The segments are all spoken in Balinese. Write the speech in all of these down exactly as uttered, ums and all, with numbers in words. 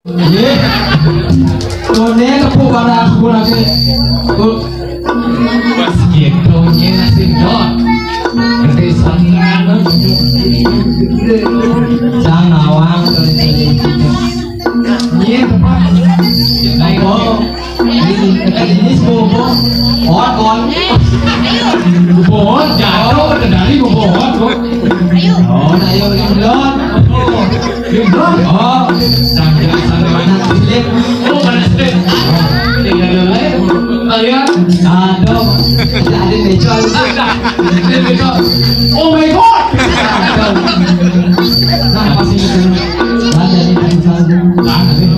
Nggih. Tone tepuk pada aku lagi. Tuh. Pas gitu nya sing dot. Gede sangat. Sang awang. Iya, tepat. Ayo. Ini, ini bobo. Ot, ot. Bobo, jatuh, kendali bobo, ot, kok. Oh, nah, ayo, ini belum. Ini belum. Oh, sampai, sampai mana? Slip. Oh, mana slip? Tidak ada lain. Ayo. Aduh. Tidak ada meja. Tidak ada meja. Oh my God. Aduh. Nah, pasti itu. Ada di sana. Ada.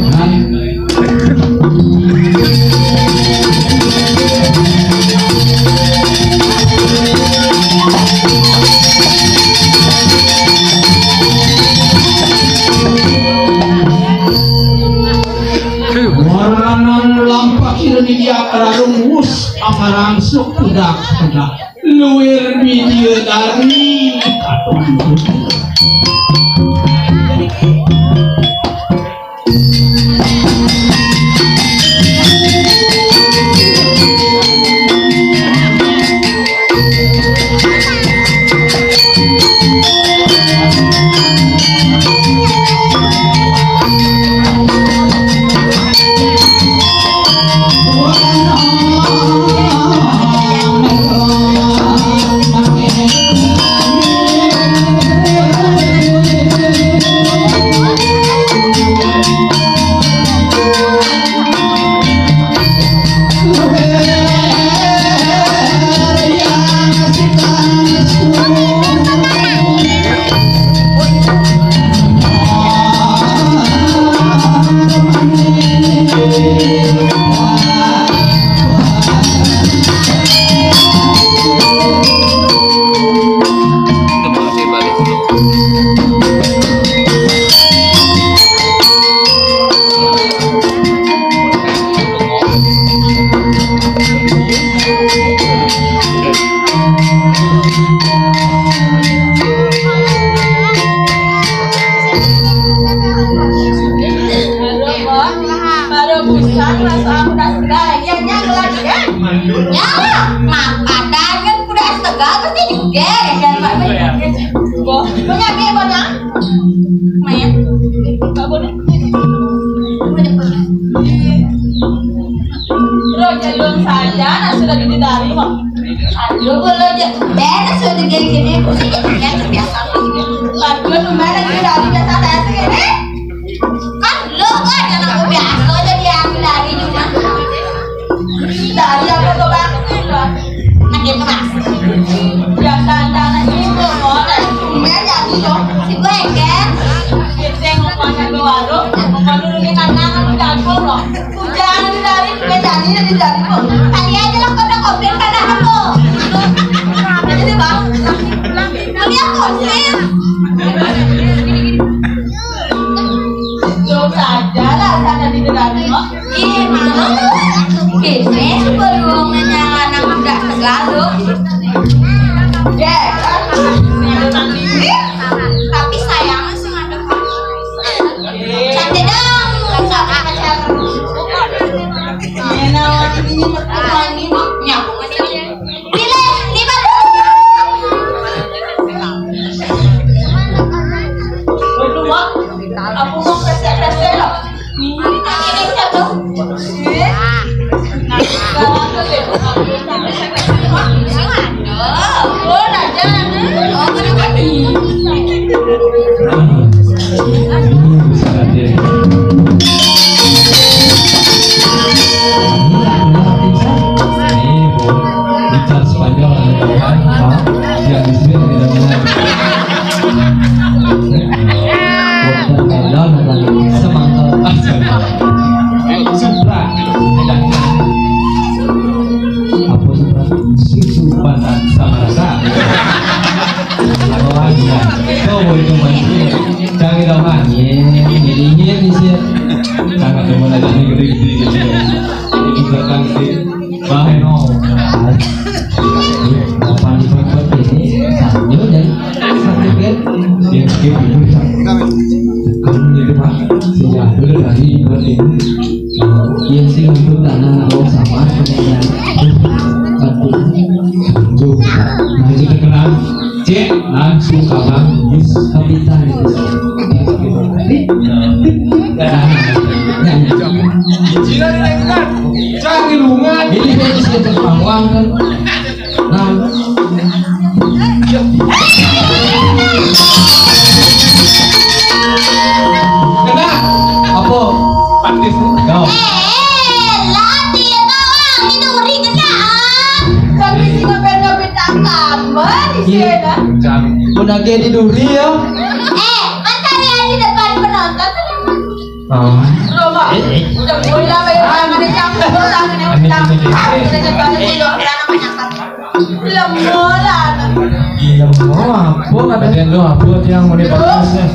Waranan lampak ira dia kararung wus amarang sukudak pedak luwir bidya dari. Baru busan rasa aku dah segar lagi, nyang lagi, ya. Ya, makan dengan kuda segar pasti juga, ya, jangan lupa. Boh, punya apa, Boh, ya? Main. Enggak boleh. Lo jadul saja, nah, sudah didari, Boh. Aduh, lo jadul, nah, sudah gini-gini, pusing, ya, biasa. Aduh, mana didari, biasa, biasa, gini. Kan lo kan anak biasa aja dia dari rumah. Dari apa tuh, Bang? Kan dia tuh, Mas. Biasa anak itu, Bang. Dia jadi, loh. Si gue, kan? Kita yang mau makan ke warung, mau dulu kita tangan, udah aku, loh. Hujan dari, gue jadi, dari, dari, loh. Tadi aja lo kena covid, kena apa? Jadi, Bang, dia covid. Tuh saja lah, sana di dalam, no? Ih, malu. Ini baru ngomongnya anak muda selalu. Ya, tapi sayang sih ada. Cantik dong, sama pacar. Ini, ini, ini, ini. Pilih, lima. Aku mau pesek-pesek loh. Ini kan ini siapa? Eh? Nah, sekarang tuh deh. Oh, nah, jangan. Oh, kenapa nih? Bicara Spanyol, kan? Yang di sini tidak benar. Waktu galau, semangkal. Supra. Apa supra? Susu pandan sama rasa. Lawan ya. Coba itu main. Cari lawan. Ye, ini, ini, ini sih. Sangat demen aja nih, gede, gede, gede. Ini belakang sih. Bahaya, no. Paling penting ini, sambil jadi. Sakit, kan? Dia sakit, itu sakit. Kamu itu, Pak. Sejak dulu tadi. Iya sih, untuk tanah awak sama dengan. Nah, itu terkenal. Cek langsung ke Bang Yus Kapitan. Nah, nah, nah. Cina di lingkungan. Cari lungan. Ini dia bisa terpawang kan. Nah. Kena. Apa? Praktis. Kau. Eh, lah, dia bawang, ini uri kena. Tapi si Nobel Nobel tak tambah di sini. Jam. Pun lagi di duri ya. Eh, kan kalian di depan penonton. Oh. Loh, Mak. Udah mulai lah, bayar tangan dia campur, tangan dia utang. Ini, ini, ini. Udah jadwalnya tidur, udah namanya kan. Lemah lah, anak. Lemah apa? Badan lu apa yang mau dipaksa?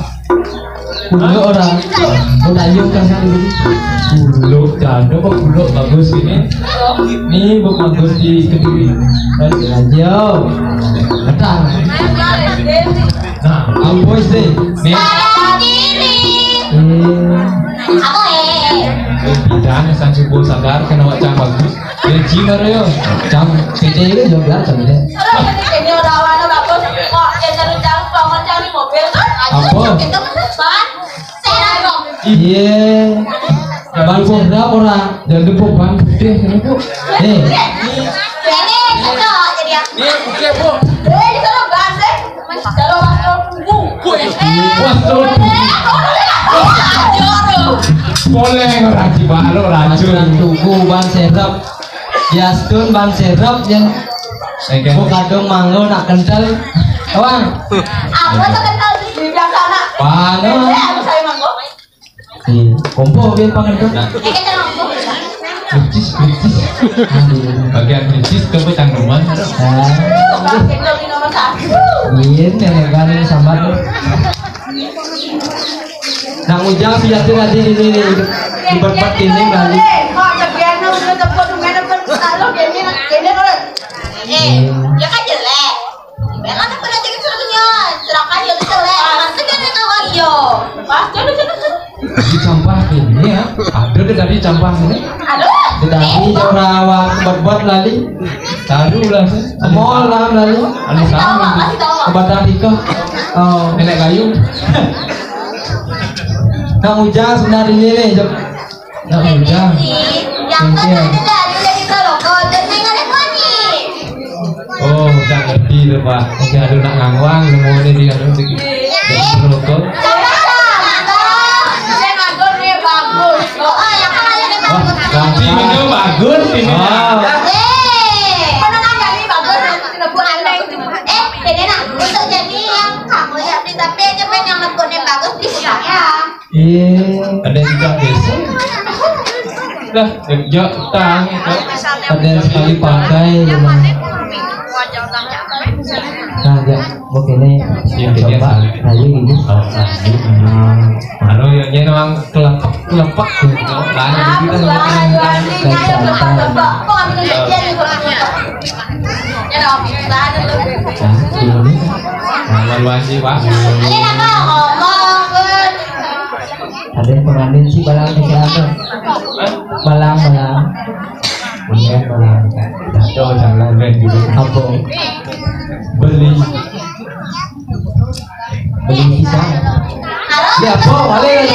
Kulo orang. Udah, yuk, kan saya dulu. Kulo, jadwal kok kulo bagus ini. Ini bu bagus di Kediri. Ayo. Betul. Nah, ampun sih. Nih. Sadar diri. Hmm. Apa, eh? Jangan sang subuh sadar kena wajah bagus. Ya, Cina yo. Cang, P T itu juga cang deh. Kalau P T ini orang awalnya bagus. Kok dia cari cang, bangun cari mobil kan? Apa? Kita kan depan. Saya naik mobil. Iya. Ban pun berapa orang? Jangan lupa ban putih, kenapa? Eh. Ini cocok jadi aku. Ini putih, Bu. Eh, di sana ban, eh. Kalau Mas Tol Tugu. Wih, Mas Tol Tugu. Boleh, orang Cibalo, racun. Mas Tol Tugu, Bang Serep. Yastun, Bang Serep, yang mau kadung mangga nak kental. Kawan. Aku tak kental di biasa nak. Panas. Eh, aku saya mangga. Iya, kompo biar pangan tuh. Nah. Lucis, lucis. Aduh. Bagian lucis ke petang rumah. Ah. Iya, nenek kan sama tuh. Nang Ujang sih yakin nanti ini nih. Di tempat ini kali. Eh, ya kan jelek. Memang aku nanti suruhnya, celaka ya jelek. Nanti kan ada kawan yo. Pas, coba, coba, coba. Di sampah ini ya, ada deh tadi sampah ini. Aduh. Tetapi orang awak buat-buat lali. Taruh lah sih. Mall lah lali. Anu sama. Kebatang tiga. Oh. Nenek kayu. Kang Ujang sebenarnya nih, Jok. Nggak mudah. Yang kan ada dari, dari kalau kau dan nengaran wangi. Oh, udah ngerti tuh, Pak. Oke, aduh, nak ngangwang, semua ini dia, aduh, sedikit. Iya. Jadi, rokok. Coba lah, Mas. Saya ngatur dia bagus. Oh, oh, yang kan ada dia bagus. Tapi ini bagus, ini. Oh. Eh, mana nang dari bagus, nanti kena buat aneh. Eh, jadi nak, untuk jadi yang kamu ya, tapi aja pengen yang lebih bagus, bisa ya. Iya. Ada yang tidak bisa. Dah, ya, tang, ya. Ada yang sekali pakai, ya. Nah, ya, oke nih. Iya, coba, iya. Nah, iya, ini. Oh, nah, iya. Nah, baru ya, dia memang kelepek, kelepek. Nah, gitu kan. Nah, iya. Nah, iya. Nah, iya. Nah, iya. Nah, iya. Nah, iya. Nah, iya. Ada yang pengantin sih balang di sana. Balang, balang. Iya, balang. Tahu jangan lain dulu. Apa? Beli. Beli pisang. Ya, apa? Balik.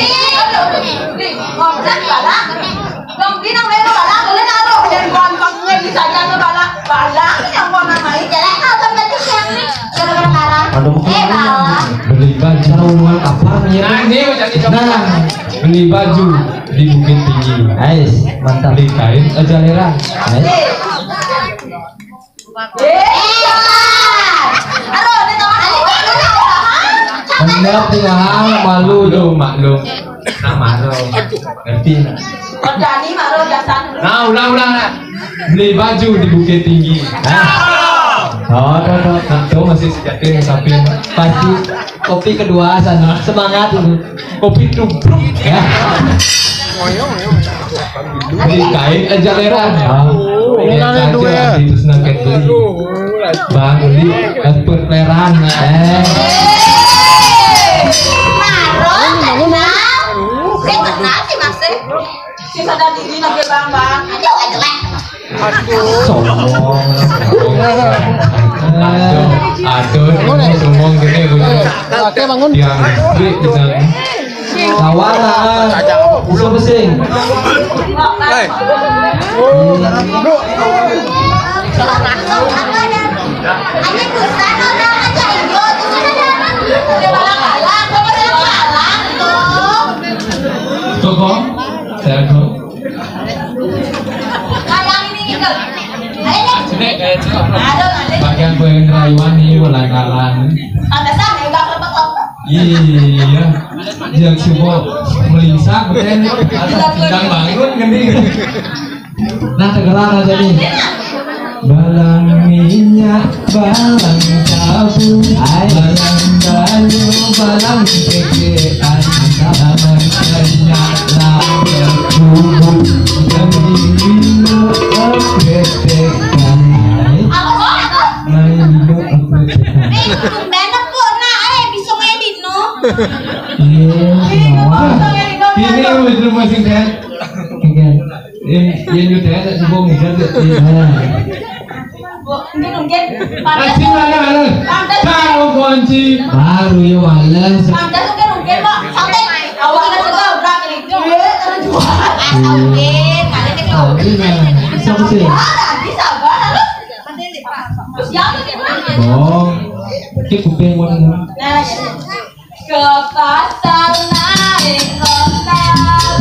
Dong, dia namanya balang, boleh taruh. Jangan gampang gue bisa aja balang. Balang yang mau namanya jelek, apa berarti siang nih? Gara-gara balang. Aduh. Eh, balang. Beli baju. Cara hubungan apa nih? Nah, ini mau jadi contoh. Nah, beli baju di Bukit Tinggi. Ais, mantap. Beli kain, eh, jaleran. Ais. Eh, iya. Aduh, dia tahu ada. Bener, tinggal malu tuh, maklum. Nah, malu. Ngerti, nah. Berani, malu, biasa. Nah, ulang, ulang, nah. Beli baju di Bukit Tinggi. Nah. Oh, tuh, tuh, tuh, tuh masih sejati yang samping. Pasti kopi kedua sana. Semangat itu. Kopi tubruk. Ya. Beli kain aja leran. Oh. Ini saja duit. Di terus nangkep beli. Bang, beli, eh, perleran. Eh. Marah, kenal. Saya kenal sih, Mas. Sing sadar diri nang Bang, Bang. Aduh, aduh, eh. Sombong. Aduh, aduh, sombong gini, Bu. Oke, bangun. Yang gede, bisa. Kawan, ah. Bisa pusing. Kok, kok? Saya, kok. Ini, eh, bagian pengen rayuan nih, ulang kalan. Iya, yang semua melingsang, kan? Sedang bangun, gini. Nah, tegelan aja nih. Balang minyak, balang sabun, balang banyu, balang pekean, balang minyak, balang kubur, dan dino ketekan. Main dino ketekan. Tumben aku, nak, eh, bisa main dino. Iya, semua. Ini yang bener masih kan? Iya. Yang, yang udah ada semua ngejar tuh. Iya. Bu, mungkin, mungkin. Pantas. Asing mana, mana? Pantas. Tahu kunci. Baru ya, males. Pantas mungkin, mungkin, Pak. Santai. Awalnya juga berat ini. Iya, terus juga. Eh, mungkin. Kalian ini. Tahu ini, mana? Siapa sih? Sabar, sabar. Terus siapa sih, Pak? Oh. Ini kuping mana? Nah, ya. Ke pasar naik kota,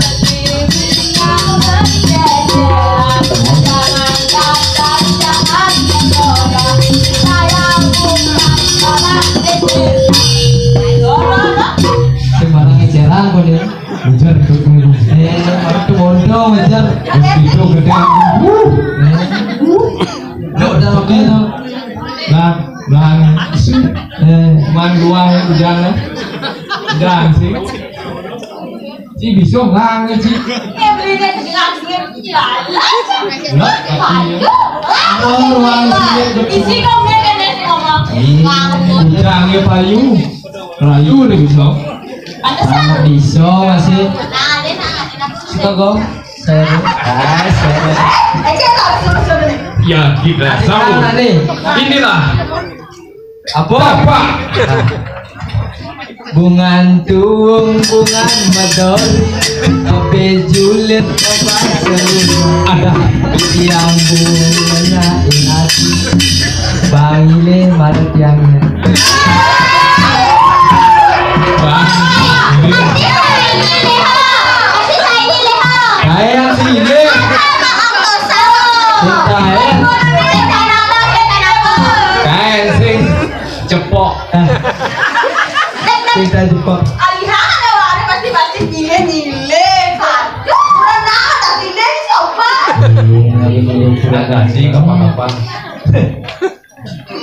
beli minyak berjajaran. Jangan datang, jangan sekolah, saya bukan anak S D. Ayo, Roro. Sembarang eceran kok dia. Ngejar tuh. Eh, itu bodoh ngejar. Itu gede. Wuh. Yuk, udah oke tuh. Lah, lah. Eh, man luang udah lah. Udah sih. Ci bisa ngang ci. Ya beli dia segelas dia. Lah, kaki ya. Oh, ruang sini. Isi kau mereka deh ngomong. Iya. Udah ya payu. Rayu nih bisa. Pantesan. Bisa masih. Nah, dia nah, dia nak. Suka kau? Saya. Ah, saya. Eh, saya tahu, suruh, suruh. Ya, kita sama. Inilah. Apa? Apa? Bungan tuung, bungan medori, tapi julid apa seru? Ada. Yang bunga inati. Bangile marep yang. Bang. Kae sing ini. Kae. Kae sing cepok. Kita cepok. Alihana lewat pasti pasti dia nilai. Aduh, kurang nama tak nilai coba. Ada sih kapan-kapan.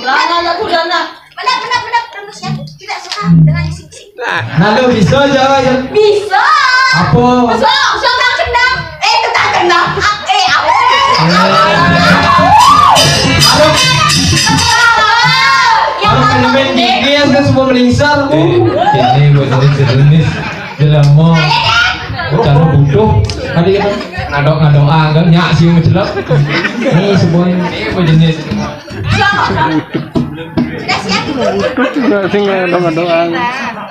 Lana, lana, lana. Benar, benar, benar, benar, ya. Tidak suka dengan bisik-bisik. Nah, lu bisa jawab ya? Bisa. Apa? Bisa, bisa orang kendang. Eh, tukang kendang. Ah, eh, apa? Aduh. Yang Orang main gigi ya kan semua melingsar. Eh, ini buat jenis jenis jelema. Kalau butuh tadi kita ngadok-ngadok anggar nyak sih mencelak. Ini semua ini buat jenis. Sudah siap? Enggak sih, enggak ada doang.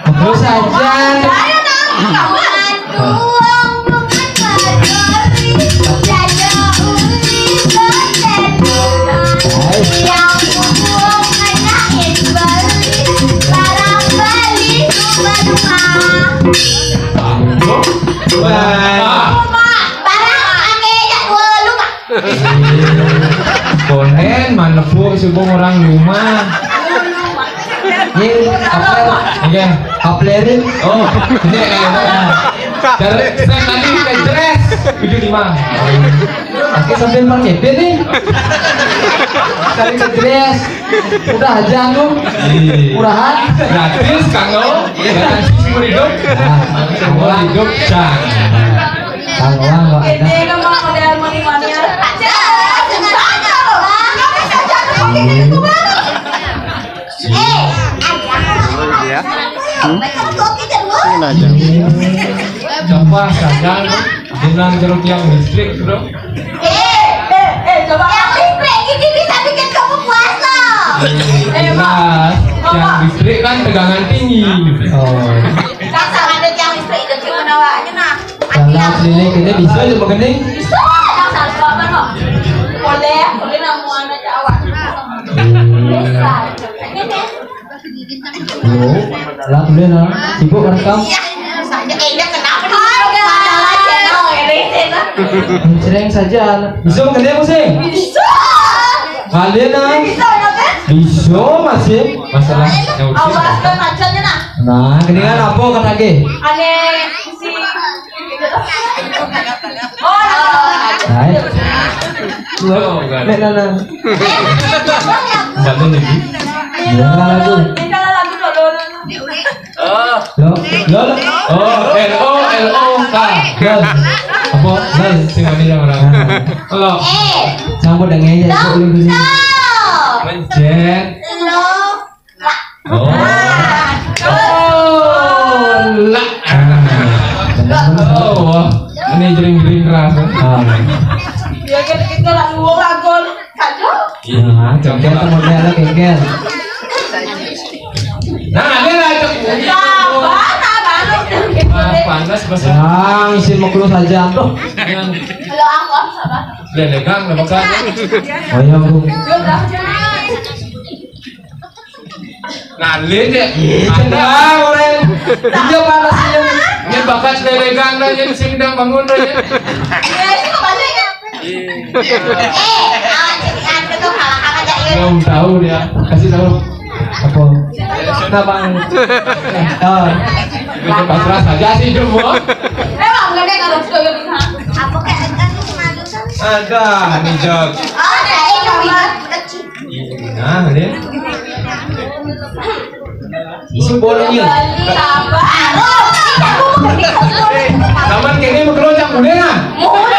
Terus aja. Ayo, Bang. Kawan, tuang, bukan Pak Dori. Jaja uli, boten. Yang buang, anyakin beli. Barang beli, rumah-rumah. Wah. Rumah, barang, pakai, jak dua, lupa. Konen, mana bu, subuh orang rumah. Ini, apa? Iya. Kaplerin. Oh, ini, eh, dari saya tadi ke dress, tujuh lima. Oke, sambil pakai nih. Tadi ke dress. Udah aja lu. Iya. Murahan. Gratis, Kang, lo. Iya. Gratis, seumur hidup. Nah, seumur hidup, Cang. Kalau nggak ada. Gede kan, Bang, model money-money. Iya. Hmm? Ini aja. Coba saja. Bilang jeruk yang listrik, bro. Eh, eh, eh, coba. Yang listrik ini bisa bikin kamu puasa. Eh, Pak. Nah, yang listrik kan tegangan tinggi. Oh. Kan sama ada yang listrik itu cuma awaknya, nah. Kalau listrik ini bisa juga begini. Bisa, yang salah apa, no? Boleh, boleh, namu anak awak. Hmm. Bisa. Ini, nih. Halo, lah, boleh lah. Sibuk kan kamu? Iya, saya ini kenapa nih? Masalah channel ini, sih, nah. Mencreng saja. Bisa mengenai aku sih? Bisa. Kalian, nah. Bisa, kenapa? Bisa masih. Masalah yang urusin. Awas, kan macetnya, nah. Nah, kedengaran apa kan lagi? Aneh, si Hai. Lo, oh, enggak ada. Nek Nana. Bantu nih. Ya, lagu. Oh. Lo, lo, lo. Oh, L O, L O K. Lo. Apa? Lo. Sing mani yang orang. Nah. Lo. Campur dengan ya, Lo. Lo dulu. Mencet. Lo. Oh. Oh, lah. Ah, benar. Oh, wah. Ini jering-jering keras, ya. Ah. Ya, kita, kita lalu wong lagu. Kacau. Iya. Nah, coba kita model kengkel. Nah, ini lah, cok. Sabar, sabar. Ah, panas, panas. Yang isi makhluk saja, tuh. Kalau aku, aku sabar. Dia legang, legang. Oh, iya, Bu. Yaudah, jangan. Ngalih, ya. Iya, Bang, orang. Iya, panas, iya. Ini bakat dari gang, dah, yang sing dang bangun, dah, ya. Iya, itu kembali, ya. Iya. Eh, awas, jangan gitu, kalah-kalah aja, ya. Belum tahu dia. Kasih tahu. Apa? Nah, Bang. Oh. Pasrah saja sih, Jum, Bu. Eh, Bang, enggak ada yang harus doyok di sana. Apa kayak enggak sih, malu kan? Ada, nih, Jok. Oh, ada, eh, yang bilang kecil. Nah, dia. Isu bolong ya. Sabar. Taman kene mau keroncong boleh nah? Mulu.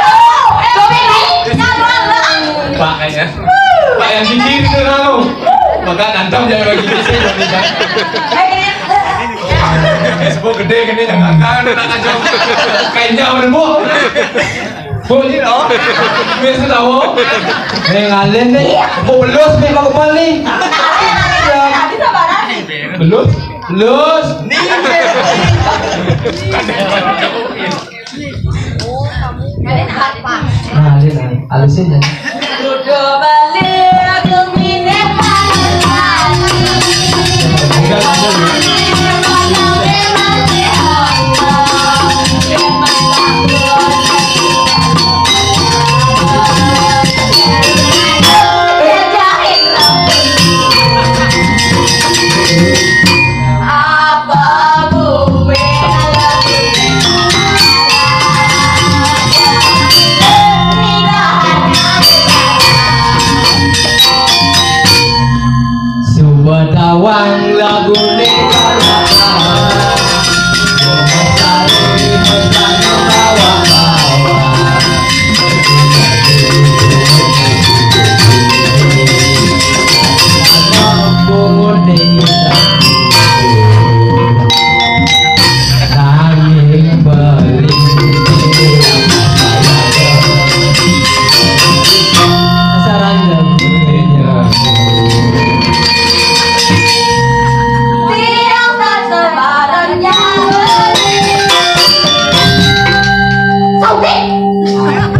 Coba nih. Sabar lah. Pak kayaknya. Pak yang gigi itu tahu. Maka nantam jangan bagi gigi sih, Bang. Eh, sebut gede gini jangan kan, nak kacau. Kainnya udah, Bu. Boleh dong. Biasa tahu. Eh, ngalih nih. Bolos nih, Pak Kepala nih. Belus? Belus? Nih. Ngalih, nah. Alusin ya. Udah balik, aku minum panas. Subatawang lagu ni.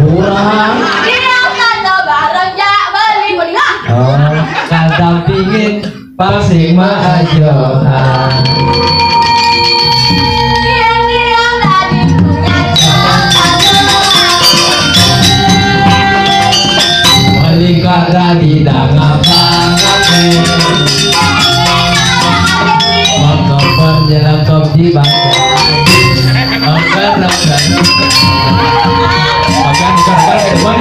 Kurang. Dia kata barang jak beli mendingan. Oh, kadang pingin pasing mah aja. Dia, dia tadi punya. Beli kada di dangap-dangap. Maka nyelangkap di bangku. Oke, oke, oke. Oke, oke, oke, oke.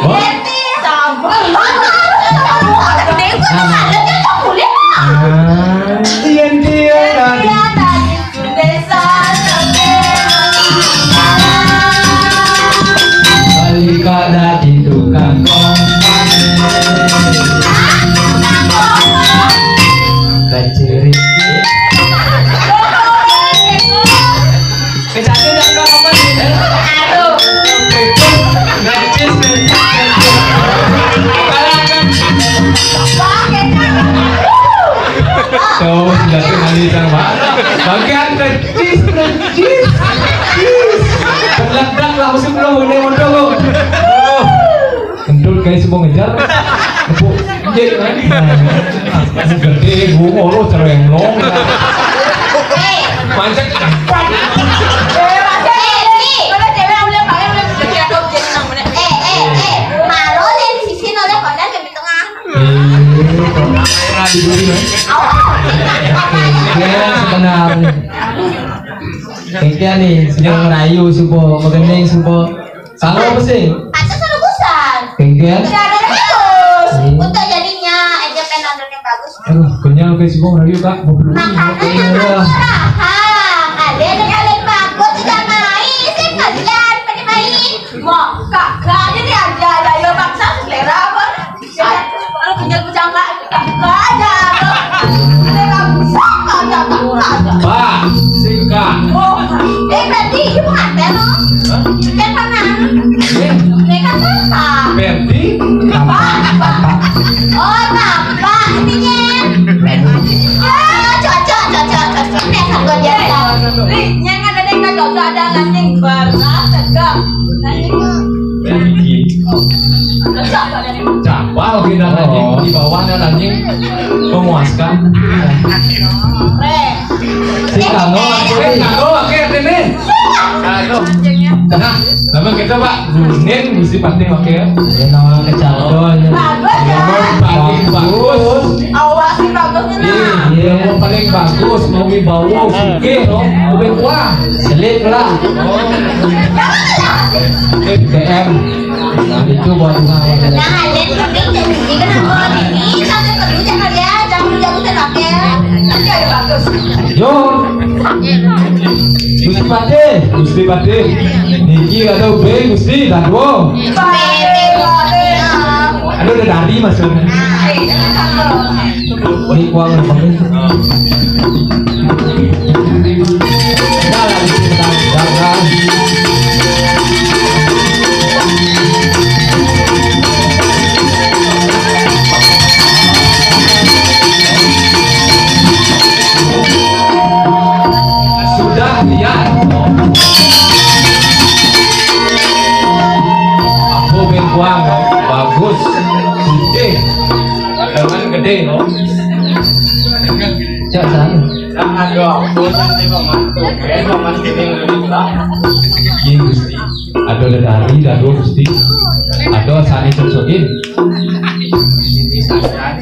Wah. Sabar. Aku ada kulit. Ah. Aduh. Necis, necis, necis. Kalah kan? Wah, kecap. Tuh, sudah tuh kali sama. Bagian necis, necis. Cis. Terledak langsung lo, udah, udah, lo. Kendut kayak semua ngejar. Empuk, iya kan? Nah, gede, gua ngoro, cerenglong. Mancet cepat. Eh, eh, eh. Malu deh di sisi, noleh kondan di tengah. Eh, kok kamera di bumi, ya? Ya, sebenarnya. Kengkian nih, sudah ngerayu, supo, megening, supo. Kalau apa sih? Pantes ada busan. Kengkian? Tidak ada terus. Hmm. Untuk jadinya, aja penonton yang bagus. Aduh, kenyang kayak si Bang Rayu, Kak. Mau belum? Makanya yang bagus, Rahang. Ada yang paling bagus, tidak main. Saya kalian, pada main. Mau, Kak, Kak, jadi ada, ada yang maksa selera apa? Kalau punya kucang, Kak, Kak, ada, Kak. Selera busan, Kak, ada, Kak, ada. Pak, singkat. Oh, eh, berarti ibu nganter, loh. Hah? Dia pernah. Eh? Mereka siapa? Ferdi? Bapak, Bapak. Oh, Bapak, ini, Nyen. Oh, cocok, cocok, cocok. Nih, satu aja. Nih, Nyen ada deh, nggak cocok, ada anjing berat, tegap. Nah, ini. Ferdi. Cocok, Pak, dari mana? Capa, oke, dan anjing. Oh. Di bawah, dan anjing. Memuaskan. Reh. Si Kano, si Kano, oke, ini. Kano. Nah, nama kita, Pak, Bunin, Gusti Patih, oke, ya. Ya, nama kecandol, ya. Bagus, ya. Paling bagus. Awas, si bagus, nah. Iya, iya. Yang paling bagus, mau wibawa, oke, no. Lebih kuat. Selit lah. Oh. Jangan lah. T M. Nah, itu buat Tuhan. Nah, jadi penting jadi kenapa ini sampai kerja kali ya, jangan kerja aku terakhir. Nanti ada bagus. Yo. Gusti Patih, Gusti Patih. Niki ada B, Gusti, dan dua. Patih, Patih. Ada udah dari maksudnya. Nah, iya, kan. Ini uang apa nih? Sudah lihat. Aku bengkuang, bagus. Putih. Dengan gede, no. Cak, sana. Jangan dong, bosan nih, Paman. Eh, Paman gini lebih lah. Iya, Gusti. Ada dari, ada Gusti. Ada sani sesuai. Ini saja.